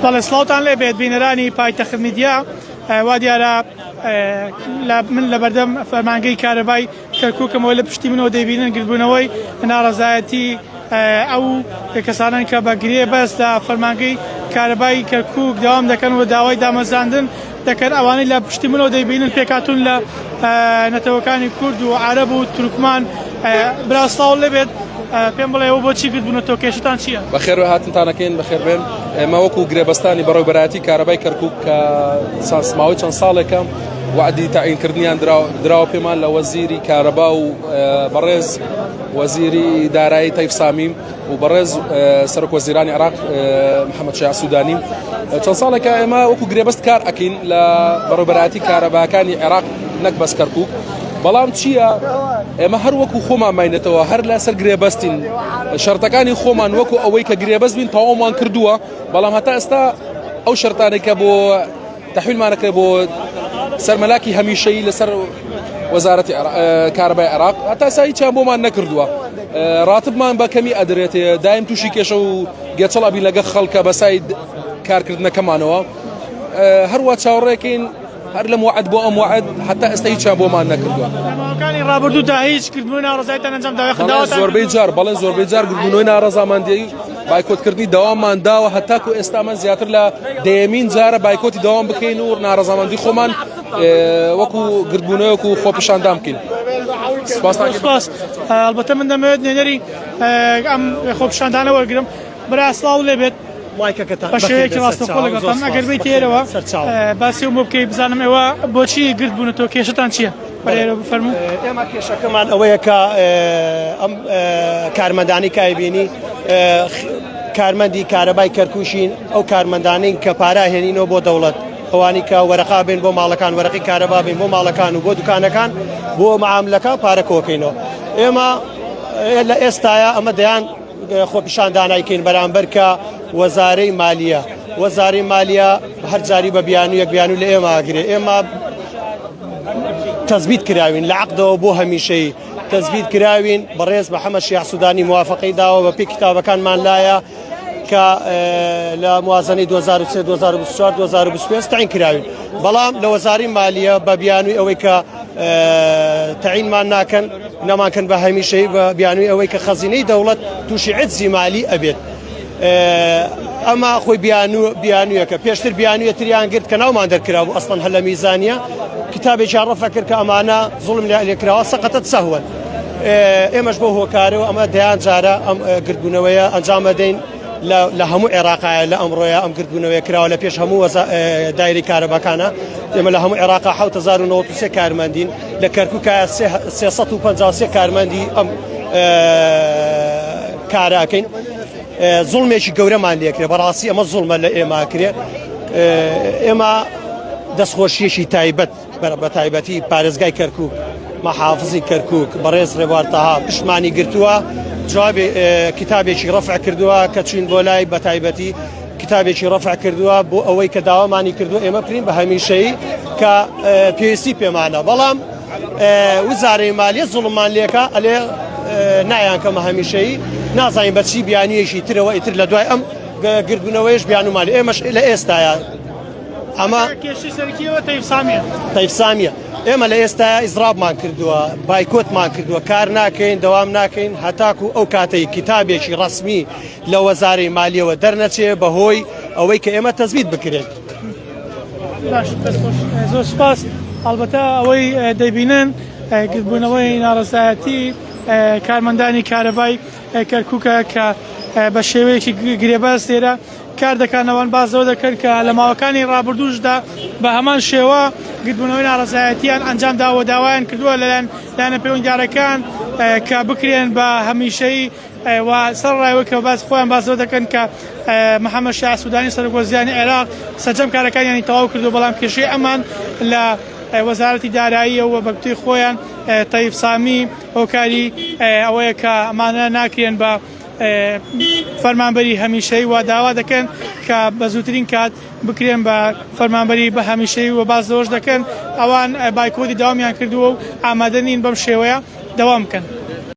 بەڵێ سڵاوتان لێ بێت بینەرانی پایتەخت میدیا وا دیارە لە من لە بەردەم فەرمانگەی کارەبای کەرکووکەمەوە لە پشتی منەوە دەیبینن گردبوونەوەی ناڕەزایەتی ئەو کەسانن کە بە گرێ بەست لە فەرمانگەی کارەبای کەرکووک داوام دەکەن و داوای دامەزراندن دەکەن ئەوانەی لە پشتی منەوە دەیبینن پێکاتون لە نەتەوەکانی کورد و عەرەب و تورکمان برا سڵاو لێبێت پێم بڵێ ئەوە بۆچی گردبوونەتەوە کێشتان چییە؟ بەخێر هاتنتان ئەکەین بەخێر بێن ئێمە وەکو گرێبەستانی بەڕێوبەرایەتی کارەبای کەرکوک کە ماوەی چەند ساڵێکە وعدی تەعینکردنیان دراوە پێمان لە وەزیری کارەبا و بەڕێز وەزیری دارایی تەیف سامی و بەڕێز سەرۆک وەزیرانی عێراق محەممەد شیاع سوودانی چەند ساڵێکە ئێمە وەکو گرێبەست کار ئەکەین لە بەڕێوبەرایەتی کارەباکانی عێراق نەک بەس کەرکوک بەڵام چییە ئێمە هەر وەکو خۆمان ماینەتەوە هەر لەسەر گرێبەستین شەرتەکانی خۆمان وەکو ئەوەی کە گرێبەست بین تەواومان کردووە بەڵام هەتا ئێستا ئەو شەرتانێک کە بۆ تەحویلمانەکرێ بۆ سەر مەلاکی هەمیشەیی لەسەر وەزارەتی کارەبای عێراق هەتا ئێستا هیچیان بۆمان نەکردووە ڕاتبمان بە کەمی ئەدرێتێ دایم تووشی کێشە و گێچەڵ ئەبین لەگە خەڵکە بەسای کارکردنەکەمانەوە هەروە چاوەڕێکین هەر لەم وعد بۆ ئەم وعد حتا ئێستا هیچیان بۆمان نەکردووە ماوەکانی ڕابردوودا هیچ کردبووی ناڕەزایتان ئەنجام داوە خداوە زۆربەی جار بەڵێ زۆربەی جار گردبوونەوەی ناڕەزامەندی بایکۆتکردنی دەواممان داوە هەتاکو ئێستا من زیاتر لە دەیەمین جارە بایکۆتی دەوام بکەین و ناڕەزامەندی خۆمان وەکو گردبوونەوەک و خۆپیشاندان بکەین. سپاس ئەڵبەتە من دەمەوێت نوێنەری ئەم خۆپیشاندانە وەرگرم برا سڵاو لێ بێت مایکەکەتان بە شێوەیەکی ڕاستەوخۆ لەگەڵتان ئەگەر بێیتە ئێرەوە باسی ئەوم بۆ بکەی بزانم ئێوە بۆچی گرد بوونەتەوە کێشەتان چییە؟ بەرێرە بفەرموو. ئێمە کێشەکەمان ئەوەیە کە ئەم کارمەندانی کایبینی کارمەندی کارەبای کەرکوشین ئەو کارمەندانین کە پارە هێنینەوە بۆ دەوڵەت ئەوانی کە وەرەقا بین بۆ ماڵەکان وەرەقی کارەبا بین بۆ ماڵەکان و بۆ دوکانەکان بۆ معاملەکە پارە کۆکەینەوە ئێمە لە ئێستاە ئەمە دەیان خۆپیشاندانایکەین بەرامبەر کە وەزارەی مالیە وەزارەی مالیە هەر جاری بە بیانوویەک بیانوو لە ئێمە ئەگرێ ئێمە تەزبیت کراوین لە عقدەوە بۆ هەمیشەی تەزبیت کراوین بەڕێز محەممەد شیاع سوودانی موافقەی داوە بە پێی کتابەکانمان لایە کە لە موازنەی 2023 2024 2025 تعین کراوین بەڵام لە وەزاری مالیە بە بیانووی ئەوەی کە تەعینمان ناکەن نەمانکەن بە هەمیشەی بە بیانووی ئەوەی کە خەزینەی دەوڵەت تووشی عجزی مالی ئەبێت ئەمە خۆی بیانوو بیانوویەکە پێشتر بیانوویە تریان گرت کە ناومان دەرکرابوو ئەسڵەن هەر لە میزانیە کتابێکیان ڕەفع کرد کە ئەمانە زوڵم لێکراوە سەقەتەت سەهوەن ئێمەش بۆ هۆکارەوە ئەمە دەیان جارە ئەم گردبوونەوەیە ئەنجام ئەدەین لە هەموو عێراقایە لە ئەمڕۆیە ئەم گردبوونەوەیە کراوە لە پێش هەموو دایری کارەباکانە ئێمە لە هەموو عێراقا 1993 کارمەندین لە کەرکووکە 353 کارمەندی ئەم کاراکەین زوڵمێکی گەورەمان لێکرێ بەڕاستی ئەمە زوڵمە لە ئێمە کرێ ئێمە دەستخۆشیەکی تایبەت بە تایبەتی پارێزگای کەرکک مەحافزی کەرکک بەڕێز ڕێبوار تەها پشتمانی گرتووە جوابێ کتابێکی ڕەفع کردووە کە چوین بۆ لای بە تایبەتی کتابێکی ڕەفع کردووە بۆ ئەوەی کە داوامانی کردو ئێمە بکرین بە هەمیشەیی کە پێویستی پێمانە بەڵام وزارەی مالیە زوڵممان لێکا ئەلێ نایان کەمە هەمیشەیی نازانین بە چی بیانیەکی ترەوە ئیتر لە دوای ئەم گردبوونەوەیش بیانومان ئێمەش لە ئێستاە ئەمە کێشەی سەرەکیەوە تەیف سامیە تەیف سامیە ئێمە لە ئێستا ئیزرابمان کردووە بایکۆتمان کردووە کار ناکەین دەوام ناکەین هەتاکو ئەو کاتەی کتابێکی ڕسمی لە وەزارەی مالیەوە دەرنەچێ بەهۆی ئەوەی کە ئێمە تەزبیت بکرێت باش زۆر سپاس ئەڵبەتە ئەوەی دەیبینن گردبوونەوەی ناڕەزایەتی کارمەندانی کارەبای کەرکووکە کە بە شێوەیەکی گرێبەست لێرە کار دەکەنەوەن باس لەوە دەکەن کە لە ماوەکانی ڕابردووشدا بە هەمان شێوە گردبوونەوەی ناڕەزایەتیان ئەنجام داوە داوایان کردووە لەلایەن لایەنە پەیوەندیدارەکان کە بکرێن بە هەمیشەیی و سەرەڕای ئەوەی کە باس خۆیان باس لەوە دەکەن کە محەممەد شیاع سوودانی سەرۆکوەزیرانی عێراق سەرجەم کارەکانیانی تەواو کردووە بەڵام کێشەی ئەمان لە وەزارەتی داراییە و بە گوتەی خۆیان تەیف سامی هۆکاری ئەوەیە کە ئەمانە ناکرێن بە فەرمانبەری هەمیشەی و داوا دەکەن کە بە زووترین کات بکرێن بە فەرمانبەری بە هەمیشەی و باس لەوەش دەکەن ئەوان بایکۆتی دەوامیان کردووە و ئامادە نین بەم شێوەیە دەوام بکەن.